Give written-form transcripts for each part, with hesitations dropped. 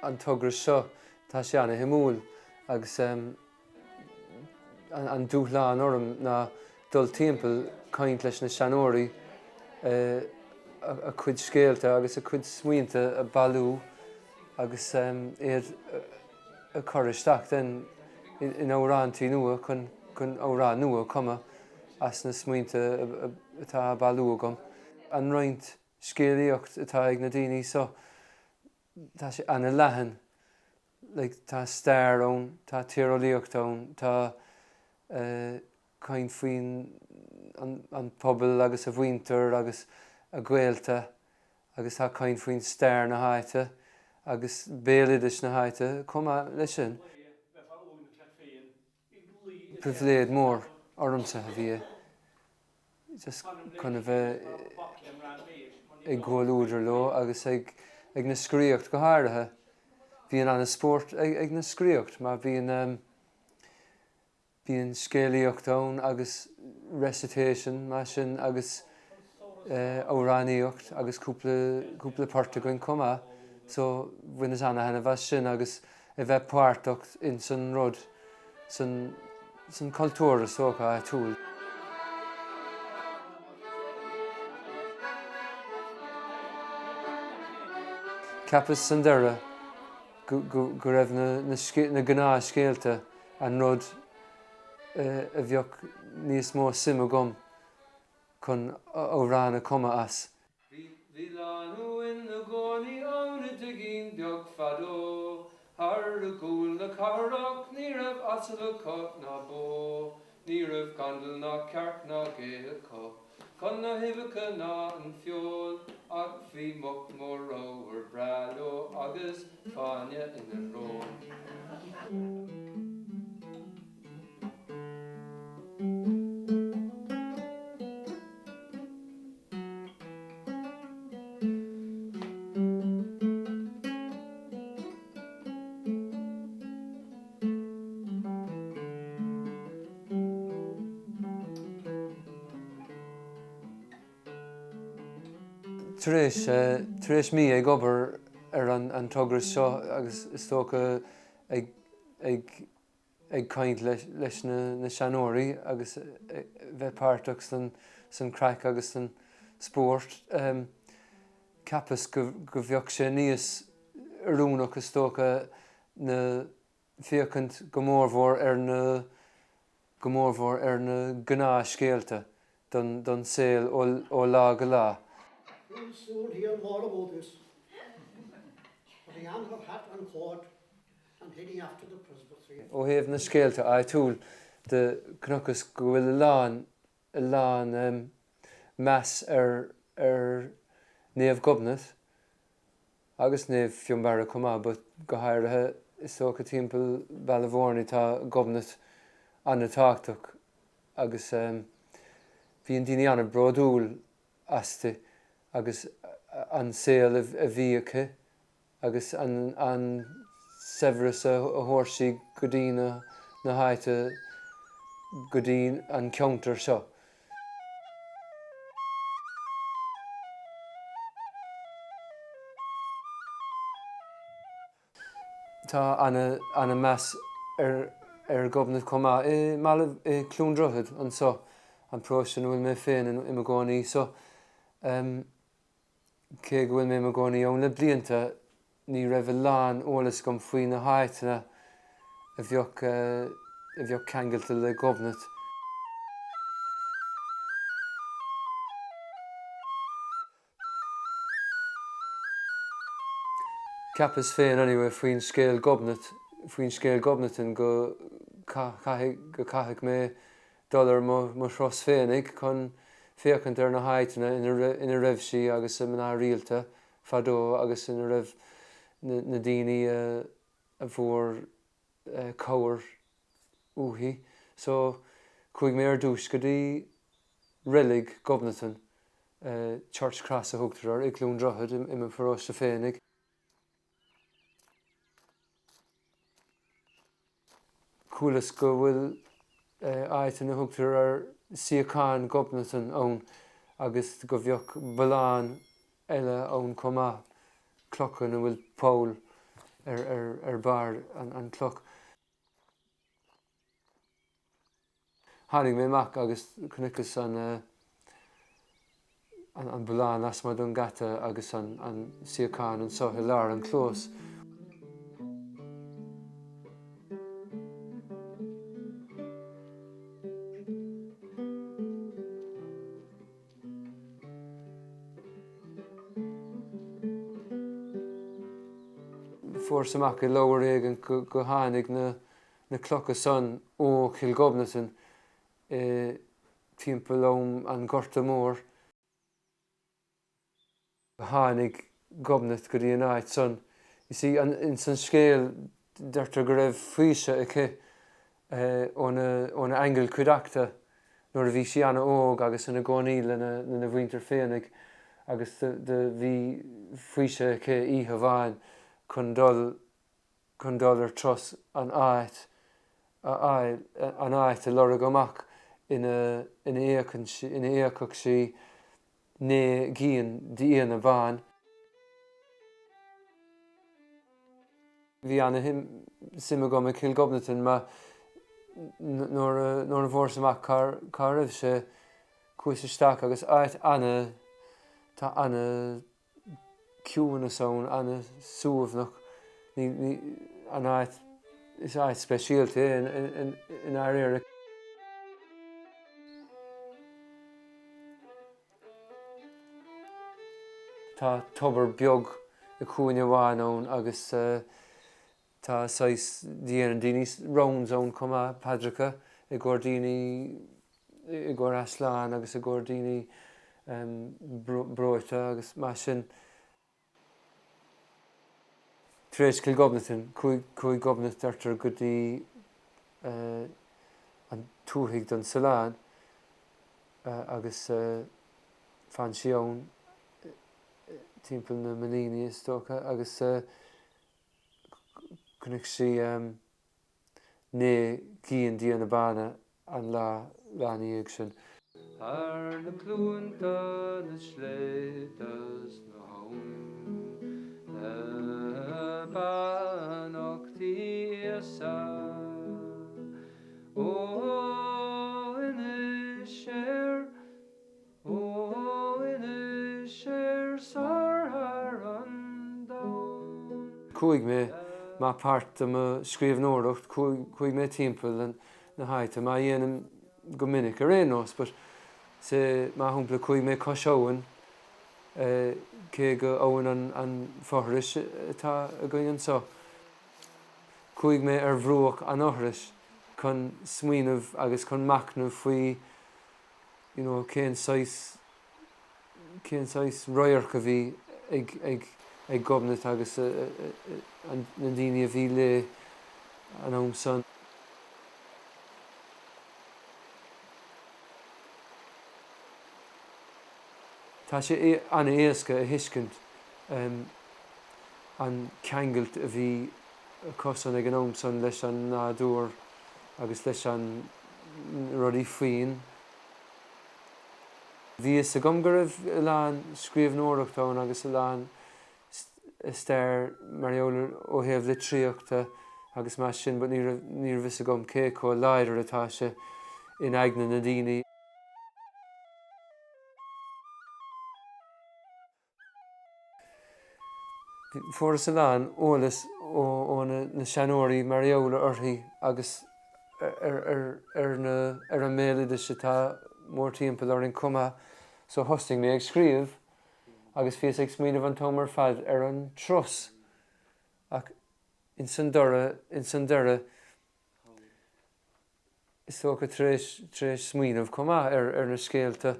An togra seo, tá sé ana-shuimiúil agus an dúshlán orm ná dul timpeall, caint leis na seanóirí, a cuid scéalta agus a cuid smaointe a bailiú agus iad a chur isteach then in amhrántaí nua chun amhrán nua a chumadh as na smaointe atá á bailiú agam. An roinnt scéalaíocht atá ag na daoine so, tá sé ana-leathan. Like tá stair ann, tá tíreolaíocht ann, tá caint faoin an pobal agus a mhuintir agus a gaolta agus tá caint faoin stair na háite agus béaloideas na háite chomh maith leis sin. Pribhléid mór ormsa a bhí just chun a bheith i gcomhluadar leo agus ag naoscaireacht go háirithe. Bíonn ana-spórt ag naoscaireacht mar bíonn Bíonn scéalaíocht ann agus recitation mar sin agus amhránaíocht agus cúpla, cúpla port againn chomh maith so bhaineas ana-thaitneamh as sin agus a bheith páirteach ins an rud, san, san cultúr is dócha áitiúil. Cheapas san deireadh go, go, go raibh na, na, na gnáthscéalta an rud a bheadh níos mó suim agam chun amhrán a chumadh as. Bhí lánúin 'na gcónaí ann i dtigín beag fadó thar i gcúl na cathrach ní raibh asal acu ná bó ní raibh gandal ná cearc ná gé acu chun na huibheacha ná an feoil ach bhí muc mór ramhar breá leo agus fáinne ina shrón. Tar éis, tar éis mí ag obair ar an togra seo agus is dócha ag, ag, ag caint leis na seanóirí agus bheith páirteach san, san craic agus san spórt, cheapas go, go bheadh sé níos oiriúnach is dócha na, féachaint go mórmhór ar na go mórmhór ar na gnáthscéalta don don saol ó lá go lá. Full soon hear more about this, putting on her hat and coat and heading off to the presbytery. Ó thaobh na scéalta áitiúil de chonacthas go bhfuil a lán a lán meas ar ar Naomh Gobnait Agus Naomh Fionnbarra chomh maith, but go háirithe is dócha timpeall Baile Mhúirne tá Gobnait an-tábhachtach agus bíonn daoine an-bhródúil aisti agus an saol a bhí aici agus an saibhreas a thabhairt sí go dtí na háite, go dtí an ceantar seo. Tá ana-mheas ar Ghobnait chomh maith i mBaile, i Cluain Droichead anso, an paróiste ina bhfuil mé féin i mo gcónaí. So, cé go bhfuil mé i mo gcónaí ann le blianta, Ní raibh a lán eolas agam faoi na háiteanna a bheadh a bheadh ceangailte le Gobnait. Cheapas féin anyway faoin scéal Gobnait, faoin scéal Ghobnatan go caithfidh go caithfidh mé dul ar mo mo thuras féinig chun féachaint ar na háiteanna ina ina raibh sí agus a mná rialta fadó agus ina raibh na daoine a bhfuair cabhair uaithi. So, chuaigh mé ar dtús go dtí reilig Ghobnatan, Church Cross a thugtar air, i gCluain Droichead i mo pharóiste féinig. Chualas go bhfuil áit ina thugtar ar suíochán Ghobnatan ann agus go bheadh ballán eile ann chomh maith, clocha ina bhfuil poll. Ar barr an cloch. Tháinig mé amach agus chonaiceas an an bullán lasmuigh don geata agus an suíochán anso i lár an clós. Fuaireas amach i leabhar éigin go tháinig na clocha san ó Chill Ghobnatan i timpeall am an Ghorta Mhóir. Tháinig Gobnait go dtí an áit san. You see, ins an scéal deirtear go raibh faoiseamh aici óna aingeal cuideachta nuair a bhí sí ana-óg agus ina gcónaí lena mhuintir féinig agus do bhí faoiseamh aici oíche amháin chun dul chun dul ar turas an áit a fháil, an áit a lorg amach ina ina bhféadfadh sí 9 gcinn d'fhianna ban. Bhí ana-shuim agam i Cill Ghobnatan mar nuair a fuaireas amach cá raibh sé, chuas isteach agus áit ana, tá ana ciúnas ann, ana suaimhneach, an áit, is áit speisialta é i ndáiríre. Tá tobar beag i cúinne amháin ann agus tá saghas, déanann daoine rounds ann chomh maith, paidreacha i gcomhair daoine, i gcomhair easláin agus i gcomhair daoine breoite agus mar sin. Tar éis Cill Ghobnatan, chuaigh Gobnait deirtear go dtí an tuathaigh don Sullán. agus d'fhan sí ann timpeall na mBoiníní is dócha agus chonaic sí 9 gcinn d'fhianna bána an lá lá ina dhiaidh sin. Thar na cluanta, na sléibhte 's na habhann, le beannacht Íosa. Ó Inis Oirr, ó Inis Oirr soir thar an domhan. Chuaigh mé, mar páirt de mo scríbhneoireacht, chuaigh mé timpeall na háite, mar a dhéanaim go minic ar aon nós, but say, mar shampla, chuaigh mé cois abhann, cé gur abhainn an Fothrais atá againn anseo. Chuaigh mé ar bhruach an Fhothrais chun smaoineamh agus chun machnamh faoi you know cén saghas, cén saghas radharc a bhí ag, ag, ag Gobnait agus na daoine a bhí léi an am san. Tá sé an-éasca a thuiscint an ceangailt a bhí acusan ag an am san leis an nádúr agus leis an rudaí fiáin. Bhí fhios agam go raibh a lán scríbhneoireacht ann agus a lán stair mar gheall ó thaobh litríochta agus mar sin but ní raibh ní raibh fhios agam cé chomh láidir atá sé in aigne na daoine. Fuaireas a lán eolas ó na seanóirí mar gheall uirthi agus ar an mbéaloideas atá mórthimpeall orainn chomh maith so thosnaigh mé ag scríobh agus bhíos ag smaoineamh an t-am ar fad ar an turas ach ins an deireadh, ins an deireadh Is dócha tar éis, tar éis smaoineamh chomh maith ar, ar na scéalta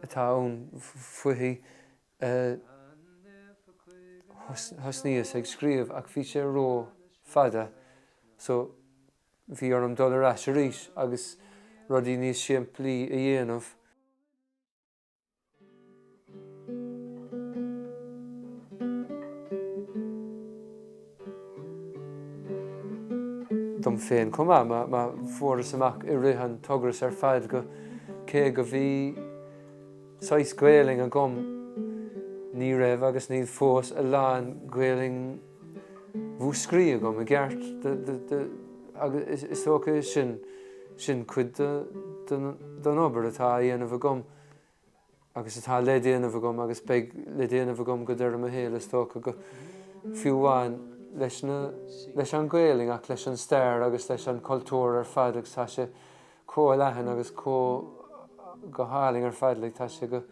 atá ann fúithi, thosnaíos ag scríobh ach bhí sé ró fada so bhí orm dul ar ais arís agus rudaí níos simplí a dhéanamh. dom féin chomh maith, mar fuaireas amach i rith an togra ar fad go cé go bhí saghas Gaelainn agam, ní raibh agus níl fós a lán Gaelainn. Mhúscraí agam i gceart agus is dócha sin sin cuid den obair atá á dhéanamh agam agus atá le déanamh agam agus beidh le déanamh agam go deireadh mo shaoil is dócha go fiú amháin leis na leis an Ghaelainn ach leis an stair agus leis an cultúr ar fad agus tá sé chomh leathan agus chomh go hálainn ar fad like tá sé go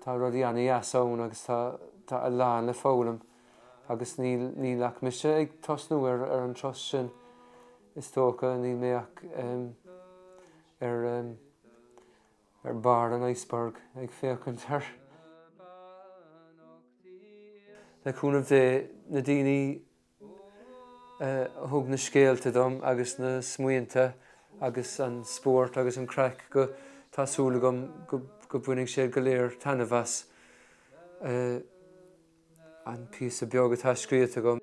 tá rudaí ana-dheas ann agus tá tá a lán le foghlaim. Agus níl, níl ach mise ag tosnú ar, ar an turas sin, is dócha, níl mé ach ar, ar barr an iceberg ag féachaint air. Le cúnamh Dé, na daoine a thug na scéalta dom agus na smaointe agus an spórt agus an craic go, tá súil agam go, go bainfidh siad go léir taitneamh as. An píosa beag atá scríofa agam.